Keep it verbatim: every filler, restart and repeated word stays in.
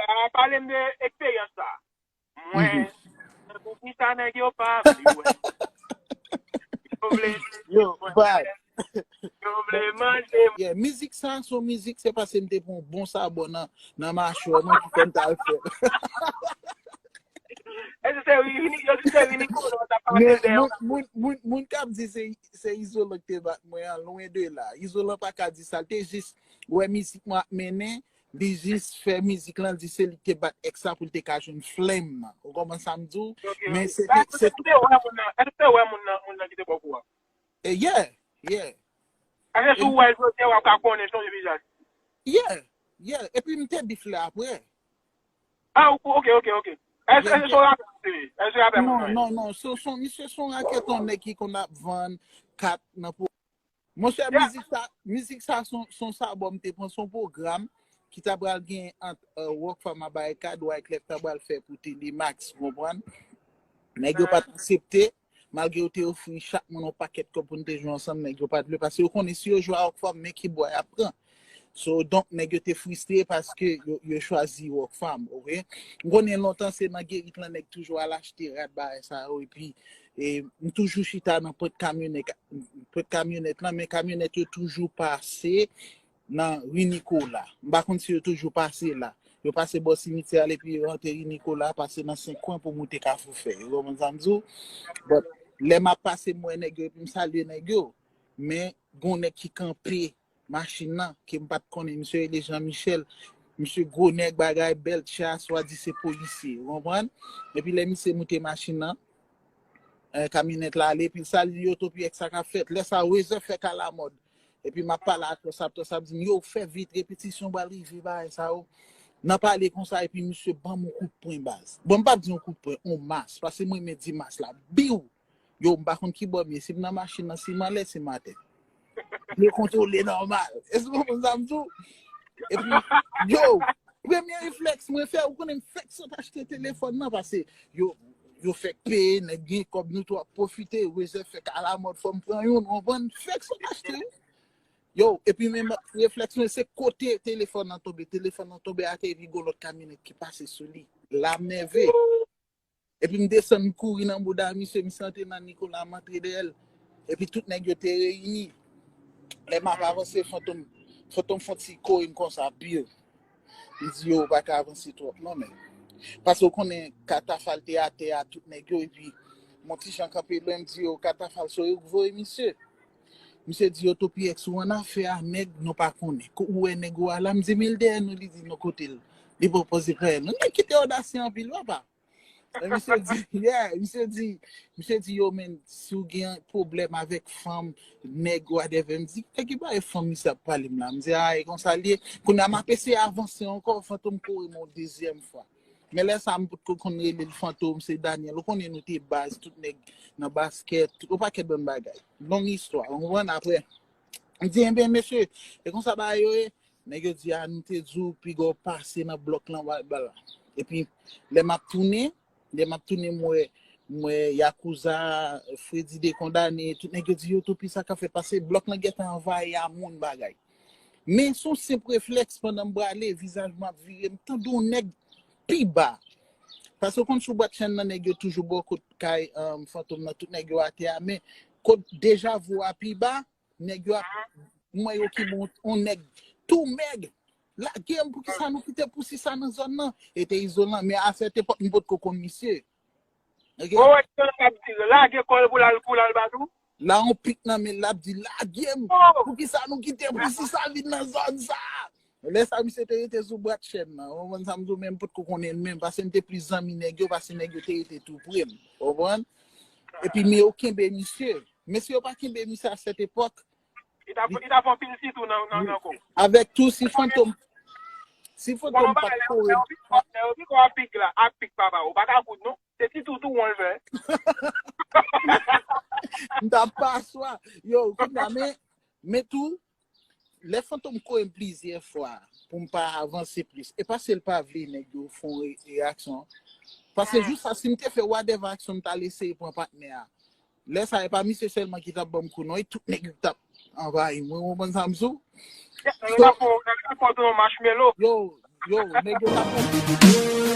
a, pale m de eksperyans sa. Mwen, poukisa nèg yo pa vle wè? Yo vle, yo vle, yo vle manje. Yeah, mizik sa, se yon mizik, se paske m te pran yon bon sabò nan, nan machwè mwen ki fè m t al fè. Èske se rini, yo di se rini kono, sa pa moun, moun, moun, moun k ap di se, se Izolan ki te bat mwen an, lwen de la. Izolan pa ka di sa, l te jis wè mizik mwen ap mennen, li jis fè mizik lan, di se li ki te bat èks la pou l te ka jwenn flenm nan. Ou konprann sa m di w? Men se te, se te wè moun nan, èske te wè moun nan, moun nan ki te ba w kou a? E, yeah, yeah. Èske si w wè l jodi a, w ap ka konnen, sonje vizaj? Yeah, yeah. Epi m te bif lè apre. Ah, ok, ok, ok. Èske se yon rapè, èske se rapè moun nan? Non, non, se, se, misye se yon raketè, yon nèg ki konn ap vann kat nan po. Monchè, mizik sa, mizik sa, se yon, se yon sabò m te pran, se yon pwogram ki ta pral gen ant, euh, Rockfam a Barikad, Wyclef ta pral fè pou Telemax, ou konprann? Nèg yo pa t aksepte, malgre yo te ofri chak moun yon pakèt kòb pou n te jwe ansanm, nèg yo pa t vle, paske yo konnen si yo jwe a Rockfam, men ki bwa y ap pran. So, donk, nèg yo te fristre paske yo, yo chwazi Rockfam, ok? M konnen lontan se nan gerit lan nèg toujou al achte rad bagay sa yo, epi, e, m toujou chita nan pòt kamyonèt, pòt kamyonèt lan, men kamyonèt yo toujou pase nan ri Nikola. M pa konn si yo toujou pase la. Yo pase bò simityè a, epi yo rantre ri Nikola, pase nan Senkwen pou moute Kafou Fè. Ou konprann sa m di w? But, lè m ap pase, m wè nèg yo, epi m salye nèg yo. Men, gon nèg ki kanpe machin nan, ke m pa t konnen. Misye rele Jean Michel. Misye gwo nèg, bagay, bèl, tcha, swa di se polisye. Ou konprann? Epi lè misye moute machin nan, eh, kamyonèt la ale, epi l salye yo, Topi èk sa k ap fèt. Lè sa, Wezè fèk alamòd. Epi m ap pale a Tòsap, Tòsap di m, yo, fè vit, repetisyon pral rive, bagay sa yo. N ap pale konsa, epi misye ban m yon kout pwen, baz. Bon, m p ap di yon kout pwen, yon mas, paske mwen renmen di mas la. Biw! Yo, m pa konn ki bò m ye, si m nan machin nan, si m anlè, si m atè. Yo kontwole nòmal. Èske w konprann sa m di w? Epi, yo, premye reflèks mwen fè, ou konnen m fèk sot achte telefòn nan, paske yo, yo fèk peye, nèg gen kòb, nou tou ap pwofite, Wezè fèk alamòd, fò m pran youn, ou konprann? Fèk sot achte, wi. Yo, epi menm reflèks mwen, se kote telefòn nan tonbe. Telefòn nan tonbe atè, epi gon lòt kamyonèt ki pase sou li. La m nève. Epi m desann, m kouri nan bouda misye, misye antre nan Nikola, m antre dèyè l. Epi tout nèg yo te reyini. Lè m ap avanse, Fantom, Fantom fè yon ti kore m konsa, biw. Li di, yo, ou pa ka avanse twòp non, men. Paske w konnen, katafal te atè a, tout nèg yo, epi m on ti jan kanpe lwen, m di, yo, katafal, se yo k voye misye. Misye di, yo, Topi èk, si w annafè a nèg, nou pa konnen. Kou ou wè nèg ou a la, m di, men l dèyè nou, li di, nou kote l. Li pran pòz li prè nou. Nèg ki te odasye anpil, papa. Men misye di, yeah, misye di, misye di, yo, men, si w gen pwoblèm avèk fanm, nèg, whatever, m di, nèg ki bay fanm misye ap pale m la. M di, a, e konsa l ye. Kounye a, m ap eseye avanse ankò, Fantom kore m yon dezyèm fwa. Men lè sa, m potko konn rele l Fantom, se Daniel. Ou konnen nou te baz, tout nèg nan baskèt, tout, yon pakèt bann bagay. Long istwa, ou konprann? Apre, m di, enben, mesye, e konsa bagay yo ye? Nèg yo di, a, nou te di w, piga w pase nan blòk lan, bla, bla, bla. Epi, lè m ap tounen, lè m ap tounen, m wè, m wè Yakuza, Freddy Dekondane, tout nèg yo di, yo, Topi, sa k ap fèt? Paske blòk lan gentan anvayi a moun, bagay. Men se yon senp reflèks, pandan m prale, vizaj mwen ap vire, m tande yon nèg pi ba. Paske w konn sou bwat chèn nan, nèg yo toujou bò kot kay, um, Fantom nan, tout nèg yo atè a, men kot deja vo a pi ba, nèg yo ap, m wè yo kenbe yon, yon nèg tou mèg. Lage m, poukisa nou kite pousi sa nan zòn nan? E te Izolan, men a sèt epòk, m potko konn misye. Ok? Ou wè, Izolan ap di, lage kò l pou l al, pou l al bat ou? La yon pik nan men l, l ap di, lage m! Oh! Poukisa nou kite pousi sa vin nan zòn sa? Lè sa, misye te rete sou bwat chèn nan. Ou konprann sa m di w, men m potko konnen l menm, paske m te plis zanmi nèg yo, paske nèg yo te rete tou pre m. Ou konprann? Epi, men yo kenbe misye. Men si yo pa kenbe misye a sèt epòk, li t ap, li t ap anpil sitou nan, nan, nan kò. Avèk tou, si Fantom, si Fantom pa t kore m, lè yo di kò a pik la, ak pik papa, ou pa ka koud non. Se ti toutou w fè. M t ap pa swa. Yo, kounye a, men, men tou, lè Fantom kore m plizyè fwa pou m pa avanse plis. E pa se l pa vle nèg yo fè yon re-, reyaksyon. Paske jou sa, si m te fè whatever aksyon, m t al eseye pran patnè a. Lè sa, e pa misye sèlman ki t ap ban m kou non, e tout nèg yo ki t ap anvayi mwen, ou konprann sa m di w? Nèg yo t ap fè w, nèg yo t ap fè w tou yon marshmallow. Yo, Yo, nèg yo t ap fè